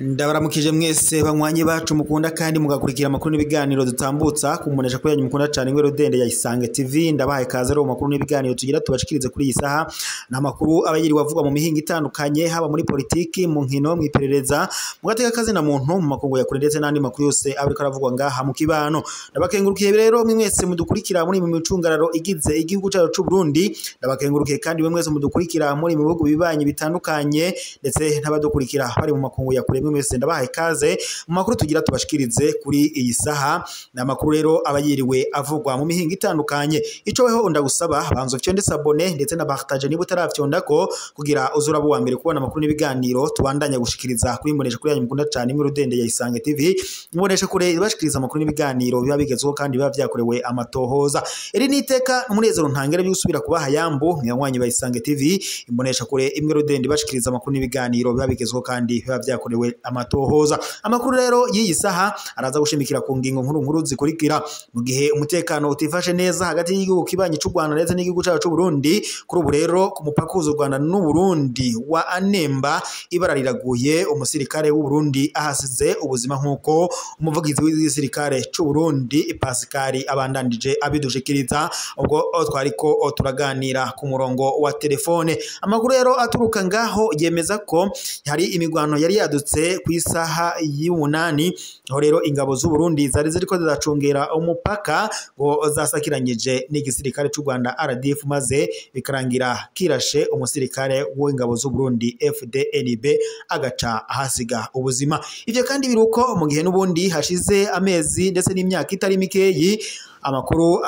Ndabaramukije mwese banywanyi bacu mukunda kandi mugakurikira amakuru n'ibiganiro dutambutsa kumunesha kuri yanyu mukunda cyane ngwero dende ya Isange TV. Ndabahaye kaze rero makuru n'ibiganiro tugira tubashikirize kuri iyi saha. N'amakuru abayiriwe avugwa mu mihinga itandukanye, haba muri politiki, mu nkino, mu iperereza, mu gateka kazi na muntu, mu makungu ya kure ndetse n'andi makuru yose abariko aravugwa ngaha mu kibano. Ndabakengurukiye rero mwe mwese mudukurikira muri mu micungararo igize igihugu cyacu c'u Burundi. Ndabakengurukiye kandi mwe mwese mudukurikira muri mu bihugu bibanyi bitandukanye ndetse n'abadukurikira bari mu makungu ya kure. Mwese ndabahaye ikaze mu makuru tugira tubashikirize kuri iyi saha. Ni amakuru rero aba yiriwe avugwa mu mihinga itandukanye. Ico weho ndagusaba banza ufyonde s'abonner ndetse na partage niba utaravyondako, kugira uzuraba uwa mbere kubona amakuru n'ibiganiro tubandanya gushikiriza kuri imbonesha kuri yanyu mukunda cyane imwe rudende ya Isange TV. Imbonesha kure ibashikiriza amakuru n'ibiganiro biba bigezweho kandi biba vyakorewe amatohoza. Iri ni iteka umunezero ntangere byo gusubira kubaha yambu mwanywanyi ba Isange TV. Imbonesha kure imwe rudende ibashikiriza amakuru n'ibiganiro biba bigezweho kandi biba vyakorewe amatohoza. Amakuru rero y'iyi saha araza gushimikira ku ngingo nkuru nkuru zikurikira. Mu gihe umutekano utifashe neza hagati y'igihugu kibanyi c'u Rwanda ndetse n'igihugu cyacu c'u Burundi, kuri ubu rero ku mupaka uhuza u Rwanda n'u Burundi wa Anemba ibara riraguye, umusirikare w'u Burundi ahasize ubuzima nk'uko umuvugizi w'igisirikare c'u Burundi Pascal abandanije abidushikiriza ubwo twariko turaganira ku murongo wa telefone. Amakuru rero aturuka ngaho yemeza ko hari imigwano yari yadutse ku isaha y'umunani, aho rero ingabo z'u Burundi zari ziriko ziracungera umupaka ngo zasakiranyije n'igisirikare c'u Rwanda RDF, maze bikarangira kirashe umusirikare w'ingabo z'u Burundi FDNB agaca ahasiga ubuzima. Ivyo kandi biruko mu gihe n'ubundi hashize amezi ndetse n'imyaka itari mikeyi, amakuru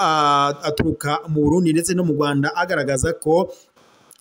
aturuka mu Burundi ndetse no mu Rwanda agaragaza ko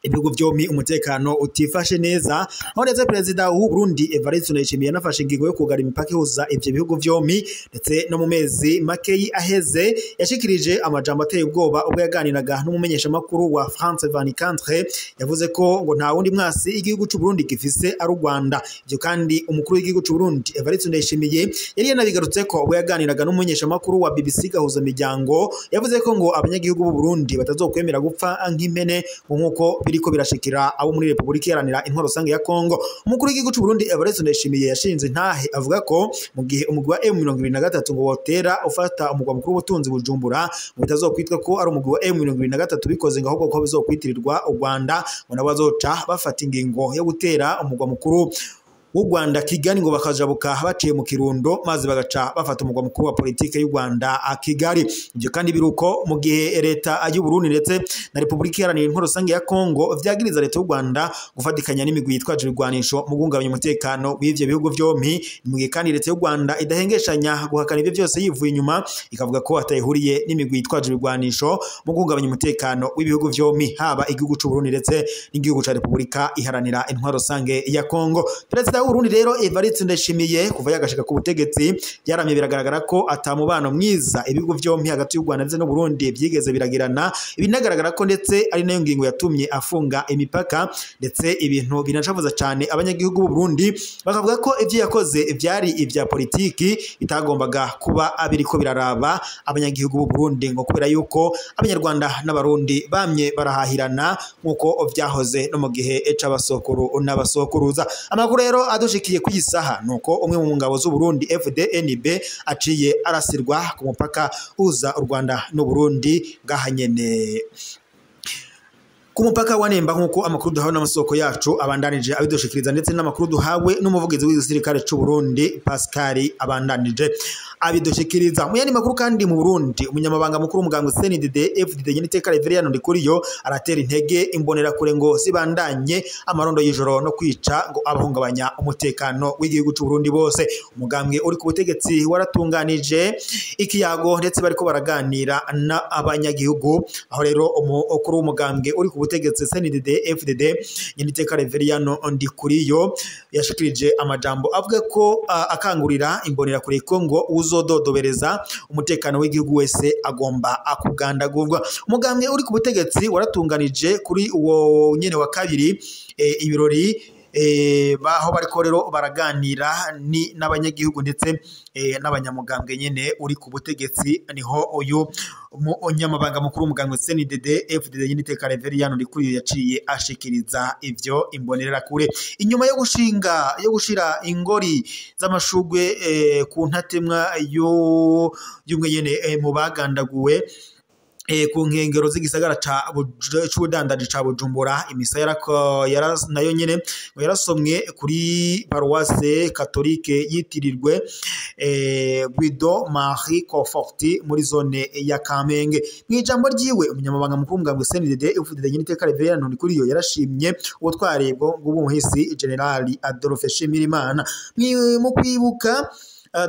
ibihugu byombi umutekano utifashe neza, aho ndetse perezida w'u Burundi Evariste Ndayishimiye yanafashe ingingo yo kugara imipaka ihuza ivyo bihugu byombi, ndetse no mu mezi makeyi aheze yashikirije amajambo ateye ubwoba ubwo yaganiraga n'umumenyeshamakuru wa France 24. Yavuze ko ngo nta wundi mwasi igihugu c'u Burundi gifise ari u Rwanda. Ivyo kandi umukuru w'igihugu c'u Burundi Evariste Ndayishimiye yari yanabigarutse ko ubwo yaganiraga n'umumenyeshamakuru wa BBC Gahuza Miryango, yavuze ko ngo abanyagihugu b'u Burundi batazokwemera gupfa nk'impene nkuko biriko birashikira abo muri Republika Iharanira Intwaro Rusange ya Kongo. Umukuru w'igihugu c'u Burundi Evariste Ndayishimiye yashinze intahe avuga ko mu gihe umugwi wa M23 ngo wotera ufata umugwa mukuru w'ubutunzi Bujumbura, ngo bitazokwitwa ko ari umugwi wa M23 bikoze, ngo ahubwo ko bizokwitirirwa u Rwanda, ngo nabo bazoca bafata ingingo yo gutera umugwa mukuru w'u Rwanda Kigali, ngo bakajabuka baciye mu Kirundo maze bagaca bafata umugwa mukuru wa politike y'u Rwanda Kigali. Ibyo kandi biruko mu gihe leta y'u Burundi ndetse na Republika Iharanira Intwaro Rusange ya Kongo vyagiriza leta y'u Rwanda gufatikanya n'imigwi yitwaje ibigwanisho mu guhungabanya umutekano w'ivyo bihugu vyompi. Mu gihe kandi leta y'u Rwanda idahengeshanya guhakana ivyo byose yivuye inyuma, ikavuga ko atayihuriye n'imigwi yitwaje ibigwanisho mu guhungabanya umutekano w'ibihugu vyompi, haba igihugu c'u Burundi ndetse n'igihugu ca Republika Iharanira Intwaro Rusange ya Kongo. Perezida Burundi rero Evariste Ndayishimiye kuva yagashika ku butegetsi yaramye biragaragara ko atamubano mwiza ibihugu vyompi hagati y'u Rwanda ndetse n'u Burundi byigeze biragirana. Ibinagaragara ko ndetse ari nayo ngingo yatumye afunga imipaka, ndetse ibintu binacavuza cyane abanyagihugu b'u Burundi bakavuga ko ivyo yakoze vyari ivya politiki bitagombaga kuba abiriko biraraba abanyagihugu b'u Burundi, ngo kubera yuko abanyarwanda n'abarundi bamye barahahirana nkuko vyahoze no mu gihe c'abasokuru n'abasokuruza. Amakuru rero adushikiye ku isaha nuko umwe mu ngabo z'u Burundi FDNB aciye arasirwa ku mupaka uza u Rwanda n'u Burundi ngahanyene ku mupaka wa Nemba, nkuko amakuru duhawe n'amasoko yacu abandanije abidushikiriza ndetse n'amakuru duhawe n'umuvugizi w'igisirikare c'u Burundi Pascal abandanije abidushikiriza. Mu yandi makuru kandi mu Burundi, umunyamabanga mukuru w'umugambwe CNDD FDD Nyeniteka Reverien Ndikuriyo aratera intege imbonera kure ngo zibandanye amarondo y'ijoro no kwica ngo abahungabanya umutekano w'igihugu c'u Burundi bose. Umugambwe uri ku butegetsi waratunganije ikiyago ndetse bariko baraganira na abanyagihugu, aho rero umukuru w'umugambwe uri ku butegetsi CNDD FDD Nyeniteka Reverien Ndikuriyo yashikirije amajambo avuga ko akangurira imbonera kure ko ngo uzododobereza umutekano w'igihugu wese agomba akugandagurwa. Umugambwe uri ku butegetsi waratunganije kuri uwo nyene wa kabiri ibirori Baho bariko rero baraganira ni n'abanyagihugu ndetse n'abanyamugambwe nyene uri ku butegetsi. Niho uyu munyamabanga mukuru w'umugambwe CNDD FDD nyene iteka Reveriyano Ndikuriyo yaciye ashikiriza ivyo imbonerakure inyuma yo gushinga yo gushira ingori z'amashugwe ku ntatemwa y'umwe nyene mu bagandaguwe ku nkengero z'igisagara ca c'ubudandaji ca Bujumbura. Imisa nayo nyene ngo yarasomwe kuri paruwase katolike yitirirwe Guido Marie Conforti muri zone ya Kamenge. Mw'ijambo ryiwe, umunyamabanga mukuru w'umugambwe CNDD FDD nyene iteka Reveriyano Ndikuriyo yarashimye ubutwari bw'umuhisi General Adolphe Nshimirimana. Mu kwibuka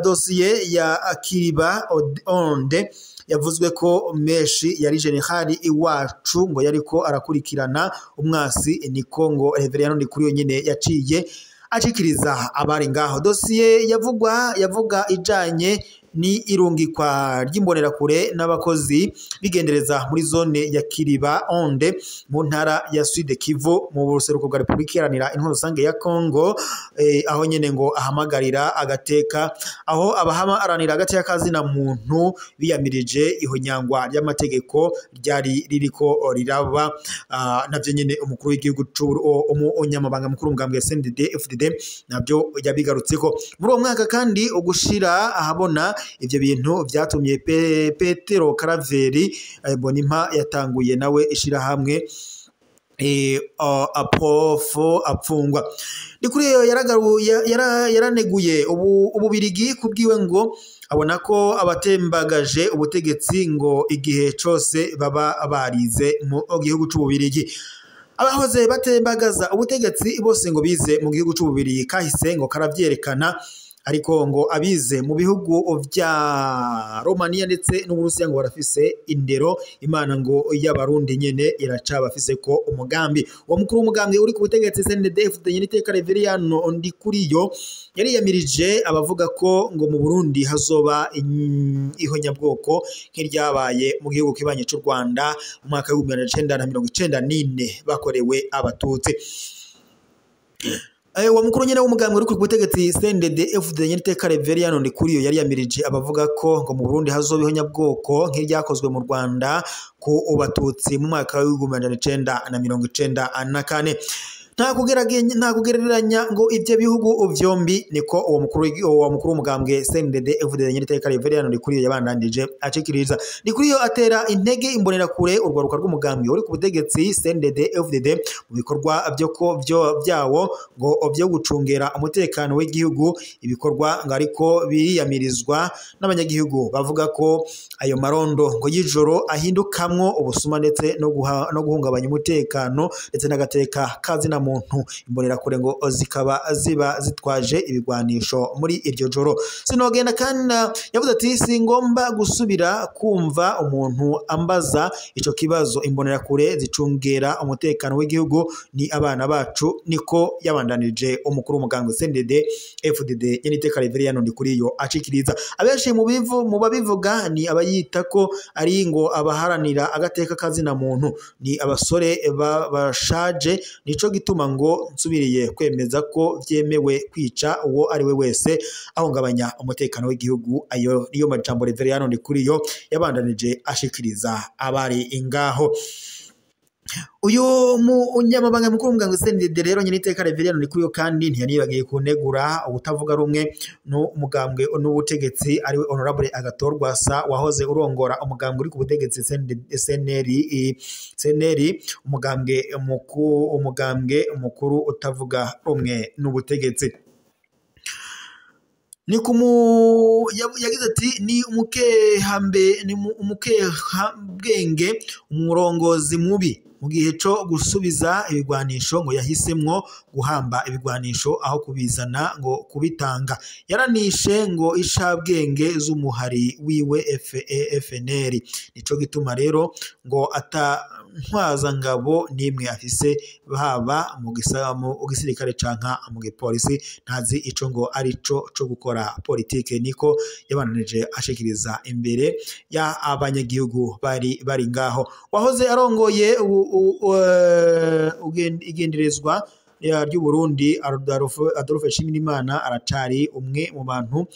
dosiye ya Kiriba Onde yavuzwe ko menshi, yari generali iwacu ngo yariko arakurikirana umwasi, niko ngo Reveriyano Ndikuriyo nyene yaciye ashikiriza abari ngaho. Dosiye yavugwa yavuga ijanye ni irungikwa ry'imbonerakure n'abakozi bigendereza muri zone ya Kiriba Onde mu ntara ya Sud Kivu mu buseruko bwa Republika Iharanira Intwaro Rusange ya Congo, aho nyene ngo ahamagarira agateka, aho abaharanira agateka kazina muntu biyamirije ihonyangwa ry'amategeko ryari ririko riraba. Navyo nyene umukuru w'igihugu, umunyamabanga mukuru w'umugambwe CNDD FDD navyo yabigarutseko. Muri uwo mwaka kandi, ugushira ahabona ivyo bintu vyatumye Petero Karaveri Bonimpa yatanguye nawe ishirahamwe apofo apfungwa. Ndikuriyo yaraneguye ububirigi kubwiwe, ngo abona ko abatembagaje ubutegetsi ngo igihe cose baba barize mu gihugu c'Ububirigi. Abahoze batembagaza ubutegetsi bose ngo bize mu gihugu c'Ububirigi, kahise ngo karavyerekana, ariko ngo abize mu bihugu vya Romania ndetse n'Uburusiya ngo barafise indero. Imana ngo y'Abarundi nyene iracabafise ko umugambi. Uwo mukuru w'umugambi uri ku butegetsi CNDD-FDD nyene iteka Reveriyano Ndikuriyo yariyamirije abavuga ko ngo mu Burundi hazoba ihonyabwoko nk'iryabaye mu gihugu kibanye c'u Rwanda mu mwaka w'1994 bakorewe Abatutsi. Uwo mukuru nyene w'umugambwe uri ku butegetsi CNDD FDD nyene iteka Reveriyano Ndikuriyo yariyamirije abavuga ko ngo mu Burundi hazoba ihonyabwoko nk'iryakozwe mu Rwanda ku Batutsi mu mwaka w'1994. Nta kugereranya ngo ivyo bihugu vyombi, niko uwo mukuru w'umugambwe CNDD FDD nyene iteka Reveriyano Ndikuriyo yabandanije acikiriza. Ndikuriyo atera intege imbonerakure, urwaruka rw'umugambwe uri ku butegetsi CNDD FDD, mu bikorwa vyo ko vyo vyawo ngo vyo gucungera umutekano w'igihugu, ibikorwa ngo ariko biriyamirizwa n'abanyagihugu bavuga ko ayo marondo ngo y'ijoro ahindukamwo ubusuma ndetse no guhungabanya umutekano ndetse n'agateka kazina muntu. Imbonerakure ngo zikaba ziba zitwaje ibigwanisho muri iryo joro. Sinogenda kandi, yavuze ati: "Singomba gusubira kumva umuntu ambaza ico kibazo. Imbonerakure zicungera umutekano w'igihugu, ni abana bacu," niko yabandanije umukuru w'umugambwe CNDD FDD nyene iteka Reveriyano Ndikuriyo acikiriza. Abenshi mu babivuga ni abayita ko ari ngo abaharanira agateka kazina muntu, ni abasore bashaje. Nico gituma ngo nsubiriye kwemeza ko vyemewe kwica uwo ari we wese ahungabanya umutekano w'igihugu. Ayo niyo majambo Reveriyano Ndikuriyo yabandanije ashikiriza abari ingaho. Uyu munyamabanga mukuru w'umugambwe CNDD rero nyene iteka Reveriyano Ndikuriyo kandi ntiyanibagiye kunegura ubutavuga rumwe n'umugambwe n'ubutegetsi, ariwe Honorable Agathon Rwasa wahoze urongora umugambwe uri ku butegetsi CNL, CNL, umugambwe mukuru utavuga rumwe n'ubutegetsi. Ni kumu yagize ati: "Ni umukehambe, ni umukehabwenge, umurongozi mubi. Mu gihe co gusubiza ibigwanisho ngo yahisemwo guhamba ibigwanisho aho kubizana ngo kubitanga. Yaranishe ngo ishabwenge z'umuhari wiwe FNL. Nico gituma rero ngo ata ntwaza ngabo nimwe afise, haba mu gisirikare canka mu gipolisi. Ntazi ico ngo arico co gukora politike," niko yabananije ashikiriza imbere ya abanyagihugu bari ngaho. Wahoze arongoye igenderezwa ry'u Burundi Adolphe Nshimirimana aracari umwe mu bantu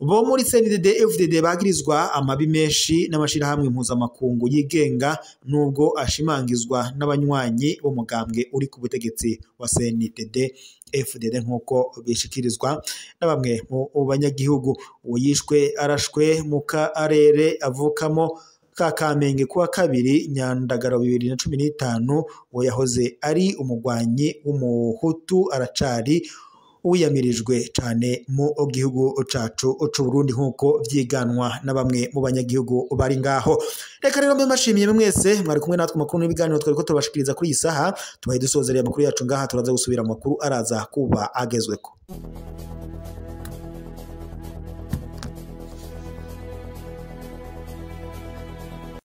bo muri CNDD FDD bagirizwa amabi menshi n'amashirahamwe mpuzamakungu yigenga, nubwo ashimangizwa n'abanywanyi b'umugambwe uri ku butegetsi wa CNDD FDD, nk'uko bishikirizwa na bamwe mu banyagihugu. Uwo yishwe arashwe mu karere avukamo ka Kamenge kuwa kabiri Nyandagaro 2015. Uwo yahoze ari umugwanyi w'umuhutu aracari uwiyamirijwe cane mu gihugu cacu c'u Burundi, nk'uko vyiganwa na bamwe mu banyagihugu bari ngaho. Reka rero mbe mbashimiye mwese mwari kumwe natwe makuru n'ibiganiro twariko turabashikiriza kuri iyi saha. Tubaye dusozereye amakuru yacu ngaha, turaza gusubira mu makuru araza kuba agezweko.